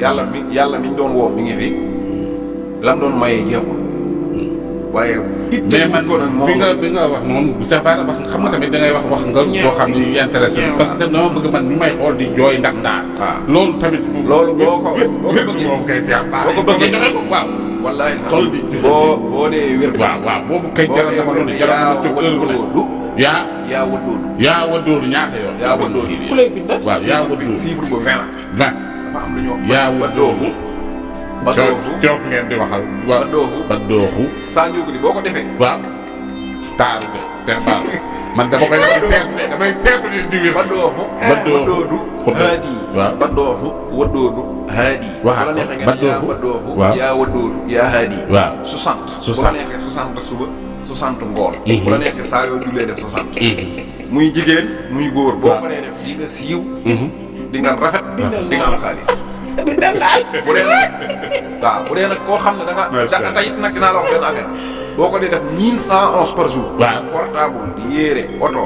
yàlla mi ñu doon woo mi ngi fi lam doon maye jeexul waaye mais man bi nga wax noonu c'est pas wax xam nga tamit da ngay wax nga boo xam ne yu intéressé parce que dama bëgg man mi may xool di jooy ndax daal loolu tamit loolu boo ko bëggee moom kay seex baax boo ko bëggee joxe ko waaw wallaay boo dee wér waaw boobu kay jaral na ma doon jaral na ma jóg heure bu ne yaa wadoodu ñaata yoon yaa wadoodu ku lay bind waaw yaa wadoodu chiffre bu 20 dafa am lu ñu wax yaa wadoodu coof ngeen di waxal waaw ba dooxu saa njóogu di boo ko defee waaw taaru de seen baal man dama koy damay seetlu ni digg ba dooxu haadi waaw ba dooxu wadoodu haadi waxaat bu la neexee ba nga yaa ba dooxu yaa wadoodu yaa haadi waaw 60 bu la neexee 60 suba 60 ngoon bu la neexee saa yoo jullee def 60 muy jigéen muy góor boo ko dee def di nga siiw di nga rafet di nga am xaalis bu dee nag waaw bu dee nag koo xam ne da nga tey nag dinaa la wax benn affaire boo ko dee def 1111 par jour. waaw portable yéere oto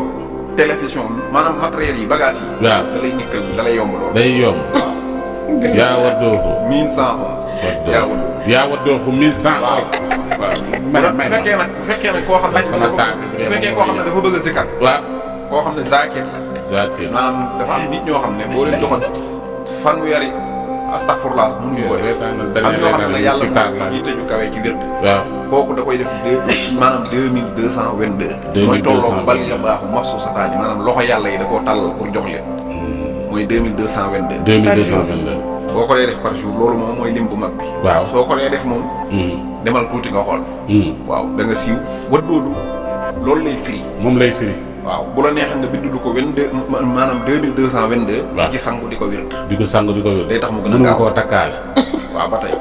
télévision maanaam matériels yi bagages yi. waaw da lay dikkal da lay yomb lool. day yomb. yaa wa dooxu. 1111. yaa wa dooxu 1111. waaw bu fekkee nag koo xam ne. bu fekkee koo xam ne dafa bëgg a zikar. waaw koo xam ne zakir la. zakir maanaam dafa am nit ñoo xam ne boo leen joxoon fanweeri astaghfirullah mënuñu ko def. am ñoo xam ne yàlla moom jiite ñu kawee ci wér. waaw kooku da koy def maanaam 2222. mooy tolloo bal ya baaxu mafsu sataani maanaam loxo yàlla yi da koo tàllal pour jox leen. mooy 2222. 2222. boo ko dee def par jour loolu moom mooy lim bu mag bi. waaw soo ko dee def moom. demal tuuti nga xool. waaw da nga siiw waddoodu loolu lay firi. moom lay firi. waaw bu la neexee nga bindu ko 22 maanaam 2222. waaw ci sangu di ko wér. di ko sangu di ko wér. day tax mu gën a gaaw mënu koo takkaale. waaw ba tey.